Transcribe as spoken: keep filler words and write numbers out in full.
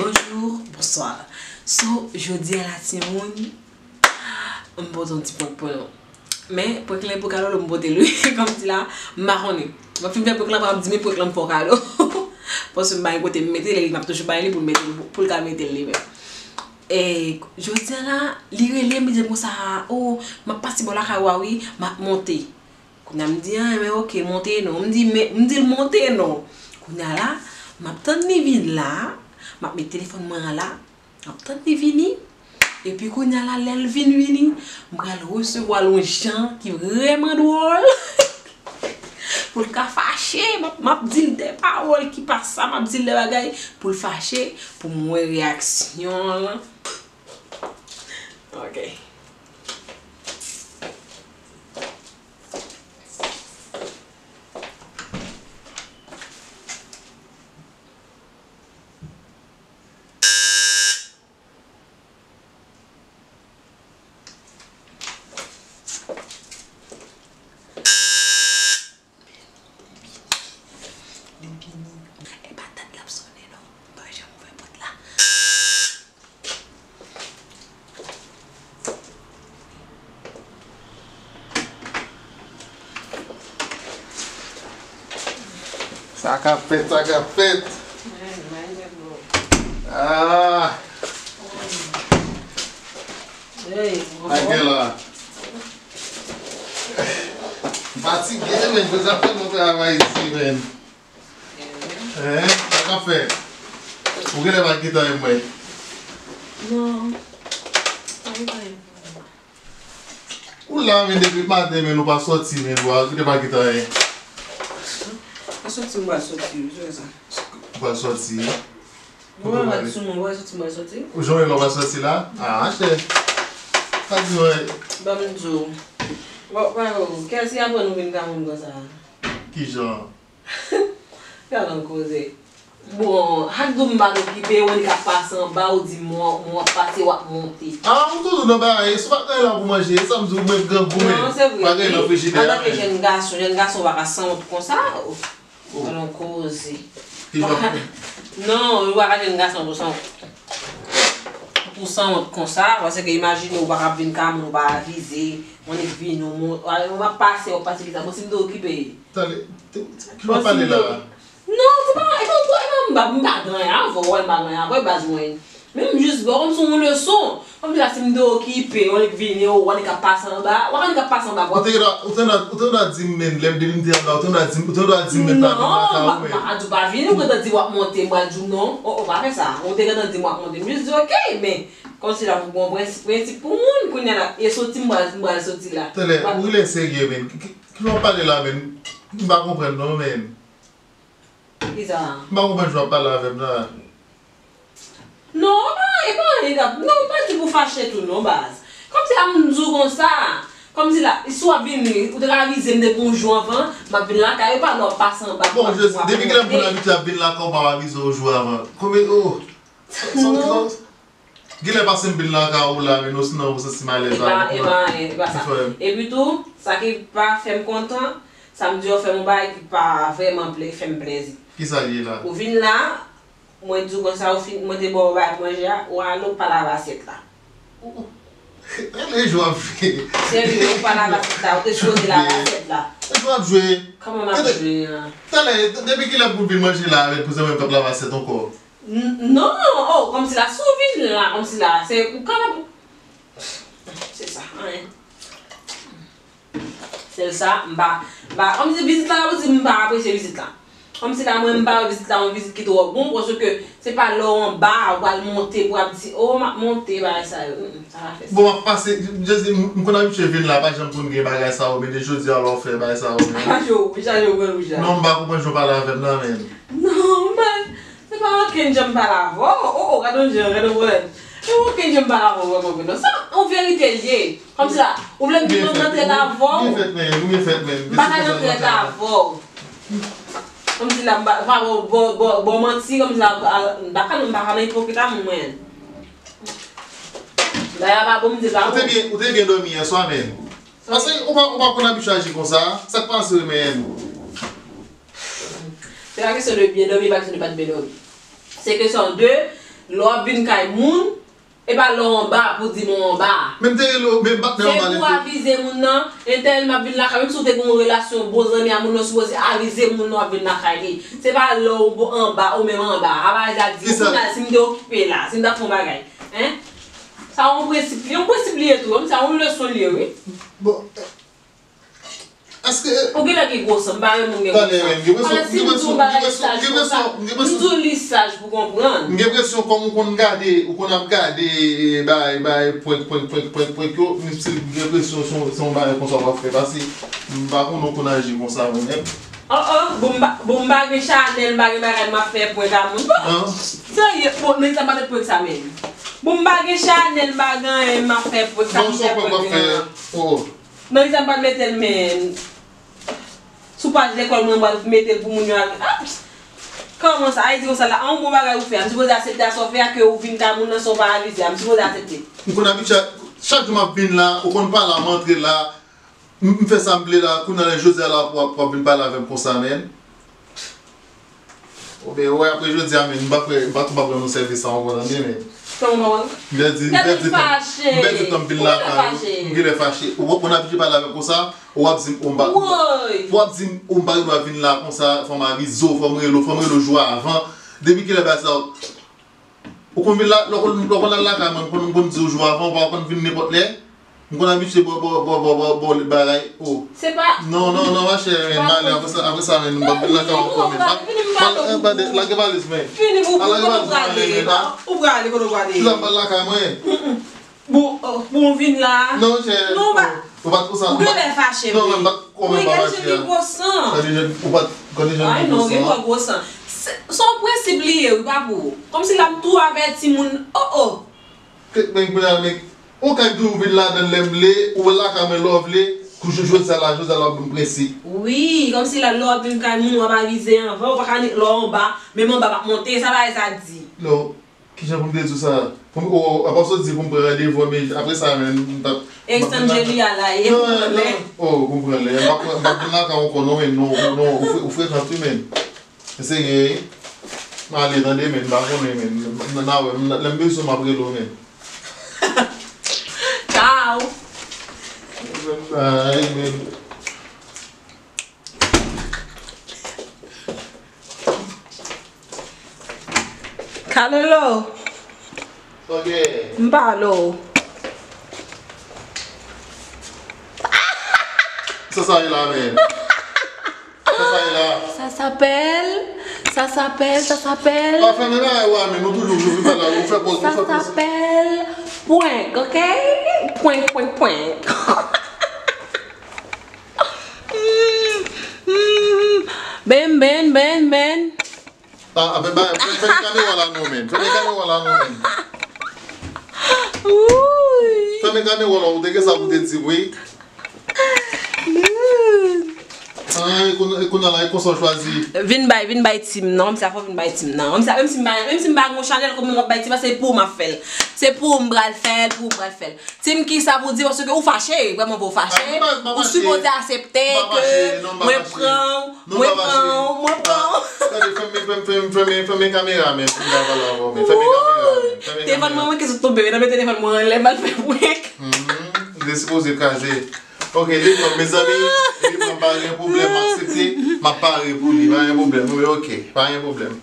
Bonjou, bonswa. So, jodi a la, timoun, m pote yon ti prank pou nou. Men, prank lan pou kado, m pote l, wi. Kòmsi la, m pa konnen. M ap fin fè prank lan, apre m ap di, men prank lan m fè w kado. Paske m pa gen kote m mete l, e li m ap toujou bay li pou l mete l, pou l ka mete l li menm. E, jodi a la, li rele m, li di m konsa, o, m ap pase bò lakay ou a, wi, m ap monte. Kounye a m di, a, men oke, monte non. M di, men, m di l monte non. Kounye a la, m ap tann li vin la, m ap met telefòn mwen an la, m ap tann li vini. Epi kounye a la, lè l vin vini, m pral resevwa l yon jan ki vrèman dwòl. Pou l ka fache, m ap, m ap di l de pawòl ki pa sa, m ap di l de bagay pou l fache, pou m wè reyaksyon l. Ok. Li vini. E pa tèt l ap sonnen non. M pa janm ouvè pòt la. Sa k ap fèt, sa k ap fèt. Ah. Hey, a gen la. M fatige, men, jodi a fè nou travay isi, men. Hein? Sa k ap fèt? Ou genlè pa gentan renmen mwen. Non. Pa gentan renmen mwen. Ou la, men, depi maten, men, ou pa sòti, men, ou genlè pa gentan renmen. Mwen sòti, mwen pa sòti, ou sa. Ou pa sòti? Ou pa sòti, mwen pa sòti, mwen pa sòti. Ou jwenn lè ou pa sòti la? Ah, chè. Pa di mwen. Ban m di w. Bon, pa yo, kèl si apre nou vin ka moun konsa. Ki jan? Gad yon koze. Bon, ak di w m pa t okipe, ou wè li k ap pase anba, ou di m w ap pase, w ap monte. Ah, ou toujou nan bagay, si w pa t nan la pou manje, sa m di w, ou mèt grangou, men. Non, se vre, wi. Antanke jèn gason, jèn gason pa ka sanwont konsa. Gad yon koze. Ki jan? Non, ou pa ka jèn gason pou sanwont. Pou sanwont konsa, paske imajine ou pa ka vin ka moun, ou pa avize, ou annik vini, ou mont-, ou ap pase, ou ap pase kisa, bon, si m te okipe. Tande, ki jan w pale la? Non, se pa, e pa, e pa, m pa, m pa gen anyen avè w, m pa gen anyen avè w, baz mwen. Men m jis ba w kòmsi yon leson. Kòmsi la, si m te okipe, ou annik vini, ou annik ap pase anba, ou annik ap pase anba. Ou te, ou te, ou te, ou te di m, men, lè m te vin te anba, ou te di m, ou te di m, men, pa vin lakay ou, men. Non, m pa, m pa di w pa vini, ou gentan di w ap monte, m pral di w non. O, o, pa fè sa. Ou te gentan di m w ap monte. M jis di, oke, men, kòmsi la, pou bon prensip, prensip pou moun, kounye a la, e soti, m pral, m pral soti la. Tande, ou rele serye, men. Ki, ki, ki jan w pale la, men? M pa konprann, non, men. Kisa? M pa konprann jan w ap pale avè m la. Non, pa, e pa anyen k ap, non, pa di pou fache tou, non, baz. Kòmsi la m di w konsa. Kòmsi la, si w ap vini, ou te ka avize m depi yon jou anvan, m ap vin lakay ou, pa lè w ap pase anba. Bon, Jezi, depi kilè moun abitye ap vin lakay ou, pa avize w jou avan? Konbyen, oh, sa, sa, sa, kilè pase m vin lakay ou la, men osinon ou santi m alèz la, e pa, e pa, e pa sa. Epi tou, sa ki pa fè m kontan, sa m di yo fè m yon bagay ki pa vrèman ple-, fè m plezi. Kisa l ye la? Ou vin la, mwen di w konsa, ou fin, mwen te ba w bagay pou manje a, ou ale, ou pa lave asyèt la. Gade jwe w ap jwe. Serye, ou pa lave asyèt la, ou te sipoze lave asyèt la. Gade jwe w ap jwe. Kòman m ap jwe an? Talè, depi kilè pou m vin manje la avèk kouzen mwen m p ap lave asyèt ankò? N-, non, oh, kòmsi la, si w vin la, kòmsi la, se, ou kapab, se sa, anyen. Sèl sa, m pa, m pa, kòmsi vizit la, ou di m pa apresye vizit la. Kòmsi la, mwen, m pa wè vizit la, yon vizit ki twò bon, paske se pa lè w anba, ou pral monte, pou ap di, oh, m ap monte, bagay sa yo. Mm, mm, sa pa fè sans. Bon, m ap pase, Jezi, m, m konn abitye vin la, pa janm konn gen bagay sa yo, men de jodi a, lè w fè bagay sa yo, men. Chaje w, chaje w pran wouj la. Non, m pa konprann jan w pale avè m nan, men. Non, m pa, se pa okenn jan m pale avè w. Oh, oh, gade yon jan, gade yon pwoblèm. Se pa okenn jan m pale avè w vrèman vre, non. Sa, yon verite l ye. Kòmsi la, ou vle m vin nan trèt avè w? Byen fèt, men, byen fèt, men. M pa ka nan trèt avè w. Kòmsi la, m pa, m pa ba w, ba w, ba w, ba w manti, kòmsi la, m pa ka, m pa ka nan ipokrit a moun mwen. Bagay la pa bon, m di l pa bon. Ou te byen, ou te byen dòmi yè swa, men. Paske ou pa, ou pa konn abitye aji konsa. Sa k pase w, men? Se pa kesyon de byen dòmi, pa kesyon de pa t byen dòmi. Se kesyon de, Lè w ap vin kay moun, e pa lè w anba pou di m w anba. Men m te rele w, men m pa t nan anba pou avize moun nan, entèl m ap vin lakay, menm si w te gen yon relasyon bon zanmi a moun nan, w sipoze avize moun nan w ap vin lakay li. Se pa lè w anba, ou menm anba. Apa sa di, kounye a, si m te okipe la, si m t ap fè yon bagay. Hein? Sa yon prensip, yon prensip li ye tou, sa yon leson li ye, wi. Bon, èske ou genlè gen gwo san, m pa renmen moun gen gwo san. Tande, men, m gen presyon, m gen presyon, m gen presyon, m gen presyon, m gen presyon. M di w li saj pou konprann. M gen presyon kòm ou konn gade, ou konn ap gade, eh, bay, bay, prank, prank, prank, prank, prank yo, m si m gen presyon se yon, se yon bagay konsa w ap fè, paske m pa konnen w konn aji konsa mwen menm. Oh, oh, bon, m pa, bon, m pa gen chanèl, m pa gen bagay, m ap fè prank a moun. Bon, serye, bon, men sa m pa met prank sa menm. Bon, m pa gen chanèl, m pa gen anyen, m ap fè prank sa, m fè prank nan. Oh. Nan lisa m pral mete l, men sou paj lekòl mwen, m pral mete l pou moun yo al. Ah! Kòman sa? Ayiti konsa la, an yon bon bagay ou fè a, m sipoze aksepte a, sa w fè a, ke ou vin kay moun nan san w pa avize a, m sipoze aksepte. M konn abitye, chak jou m ap vin la, ou konn pa la, m antre la, m, m fè sa m vle la, kounye a jodi a la, w ap, w ap vin pale avè m konsa, men. Oubyen, wè, apre jodi a, men, m pa kwè, m pa tou pa pran nou sèvis sa ankò, tande, men. Kòman, kòman? M pèdi, m pèdi tan, m pèdi tan m vin lakay ou, m genlè fache. Ou, ou konn abitye pale avè m konsa, ou ap di m, ou m pa, ou ap di m, ou m pa gen dwa vin la konsa, fò m avize w, fò m rele w, fò m rele w jou avan. Depi kilè bagay sa? Ou konn vin la, lè w konn, lè w konn al lakay mwen, m konn, m konn di w jou avan, ou pa konn vin nenpòt lè. M konn abitye bò, bò, bò, bò, bò, bò bagay. Oh. Se pa. Non, non, non, machè, men, m ale, apre sa, apre sa, men, m p ap vin lakay ou ankò, men. Fini, fini, m pale, m pale, lage valiz mwen. Fini, pou, pou, kote w prale? Ou prale, kote w prale? Kisa m pral lakay mwen? Bon, oh, bon, vin la. Non, chè. Non, ou pa, ou pa t konsa. Ou genlè fache, wi. Non, men m pa t, ou menm pa fache a. Gade jan, ou pa t, gade jan li gwo san. Ay, non, li twò gwo san. Se, se yon prensip li ye, wi, pa pou ou. Kòmsi la m tou avèti moun. Oh, oh. Ke, men, kounye a, men, ou ka di ou vin ladan lè m vle, ou lakay mwen lè w vle, kou jou jodi a la, jodi a la w ap ban m prensip. Wi, kòmsi la lè w ap vin kay moun, w ap avize anvan, ou pa ka ni lè w anba, menm anba p ap monte, sa bagay sa di. Non. Kijan pou m te di w sa? Pou m, o, apa w sot di pou m pran randevou an, men apre sa, men, m t ap, m ap vin lakay. Extend jeli a la, e pou pran lè. Non, non, o, pou m pran lè. M p ap, m p ap vin lakay ou ankò, non, men, non, non, ou fre-, ou frekan tou, men. Eseye, wi. M ale, tande, men, m pa konnen, men. N a wè, m, lè m bezwen w, m ap rele w, men. Tchao. Bye, men. Kalolo. Ok. M pa lo. Sa sa ye la, men? Sa sa ye la? Ça s'appelle, ça s'appelle, ça s'appelle. Pa fèmen bagay ou a, men nou toujou, nou vin pale, ou fè pòz, ou fè pòz. Ça s'appelle prank, ok? Prank, prank, prank. Mm, mm. Ben, ben, ben, ben. Ah, ah, ben, ben, fè, fèmen kamera la non, men. Fèmen kamera la non, men. Wouy. Fèmen kamera la, ou te gen sa pou te di, wi. Ay, koun-, kounye a la, e konsa w chwazi. Vin bay, vin bay team nan. Menm si a fò vin bay team nan. Menm si, menm si m pa, menm si m pa gen yon chanèl, kòman m ap bay team, se pou ou m ap fè l. Se pou ou m pral fè l, pou ou m pral fè l. Team kisa pou di, paske ou fache, vrèman vre ou fache. Ou sipoze aksepte ke mwen pran w, mwen pran w, mwen pran w. Gade, fèmen, fèmen, fèmen, fèmen, fèmen kamera, men, pou m ta pale avè w, men. Fèmen kamera, men. Fèmen kamera. Telefòn mwen, mwen ki sot tonbe, nan men telefòn mwen anlè, m al fè prank. Mhm. Ou te sipoze kraze. Ok, li pran, mezanmi, li pran, pa gen pwoblèm, m aksepte, m ap pare pou li, pa gen pwoblèm, wi, ok, pa gen pwoblèm.